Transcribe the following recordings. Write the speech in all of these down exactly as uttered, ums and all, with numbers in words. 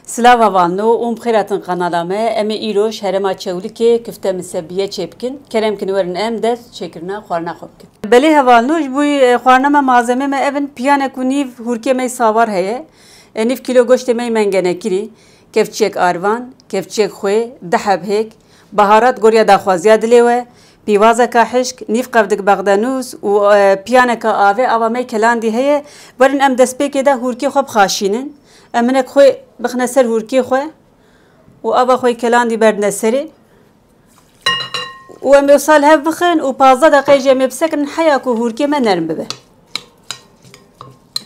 Silav hevalno û bi xêr hatin qenala me. Em ê îro ji herêma Çewlikê kifte misebiye çêbikin. Kerem kin werin em dest çêkirina xwarina xwe bikin. Belê hevalno, ji bo, e, xwarina me malzemê me ev in: piyanek û nîv hûrkê me yê savar heye, e, nîv kîlo goştê me yê mengenekirî, kevçiyek arvan, kevçiyek xwê, du heb hêk, baharat goriya daxwaziya dilê we, pîvazeka hişk, nîv qevdik bexdenûz û, e, piyaneka avê, ava me yê kelandî heye. Werin em destpêkê de hûrkê xwe bixaşînin. Em hinek xwê bixine ser hûrkê xwe û ava xwe yê kelandî berdine serê. Û em ê wisa li hev bixin û pazdeh deqeyê jî em ê bisekinin heya ku hûrkê me nerm bibe.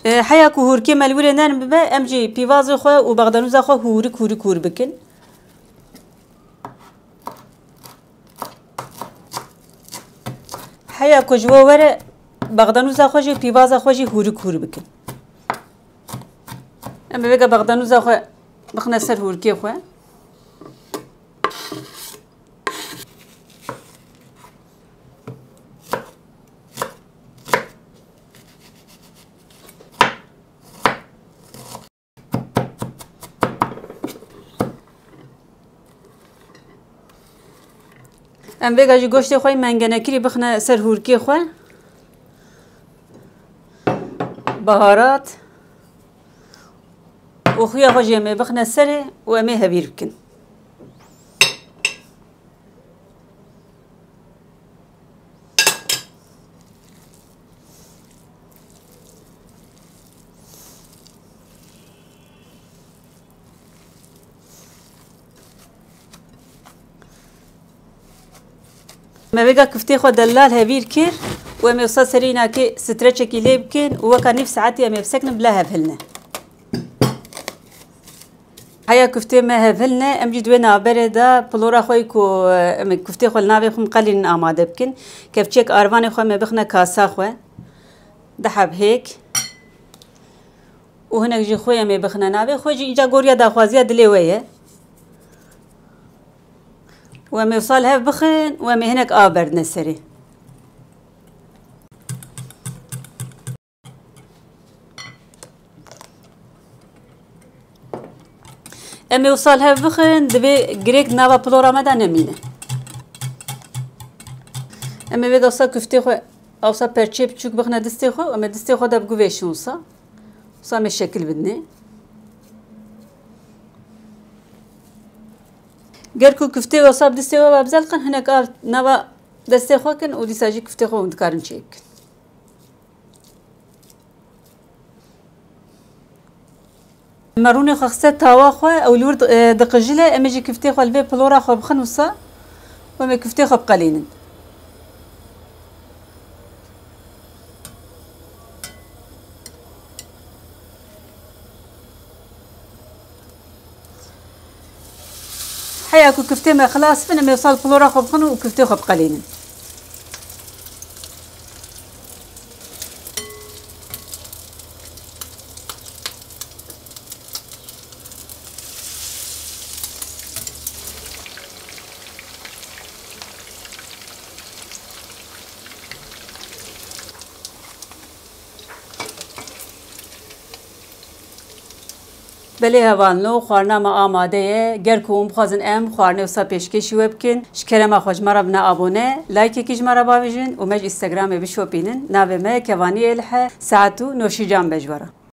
E, heya ku hûrkê me li wir ê nerm bibe, em jî pîvazê xwe û bexdenûza xwe hûrik hûrik hûr bikin. Heya ku ji we were, bexdenûza xwe jî, pîvaza xwe jî hûrik hûr bikin. Em ê vêga bexdenûza xwe bixine ser hûrkê xwe. Em vêga jî goştê xwe yê mengenekirî bixine ser hûrkê xwe. Baharat û xuya xwe jî em ê bixine serê û em ê hevîr bikin. Me vêga kiftê xwe delal hevîr kir û em ê wisa serê înakê streçekî lê bikin û weka nîv saetî em ê bisekinin bila hev hilne. Heya kuftê me hev hilne, em jî di wê navberê de pilora xwe yî ku, e, em ê kuftê xwe li navê xwe miqelînin amade bikin. Kevçiyek arvanê xwe me bixine kasa xwe. Du heb hêk. Û hinek jî xwê em ê bixine navê. Xwê jî înca goriya daxwaziya dilê we ye. Û em ê wisa li hev bixin û em ê hinek av berdine serê. Em ê wisa li hev bixin, divê girêk nava pilora me de nemîne. Em ê vêga wisa kuftê xwe, wisa perçeyê biçûk bixine distê xwe, em ê distê xwe de biguvêşin wisa. Wisa em ê şekil bidinê. Ger ku kuftê wisa bi distê we ve bizelqin, hinek av nava destê xwe kin û dîsa jî kuftê xwe hûn dikarin çêbikin. Me rûnê xwe xiste tawa xwe, ew li wir di-, e, diqijile, em ê jî kiftê xwe li vê pilora xwe bixin wisa û em ê kiftê xwe biqelînin. Heya ku kiftê me xilas bin, em ê wisa li pilora xwe bixin û kiftê xwe biqelînin. Belê hevalno, xwarina me amade ye. Ger ku hûn bixwazin em xwarinê wisa pêşkêşî we bikin, ji kerema xwe ji me re bine abone, laykekî ji me re bavêjin û me ji Instagramê bişopînin. Navê me Kevanî Êlih e. Saet û noşîcan be ji we re.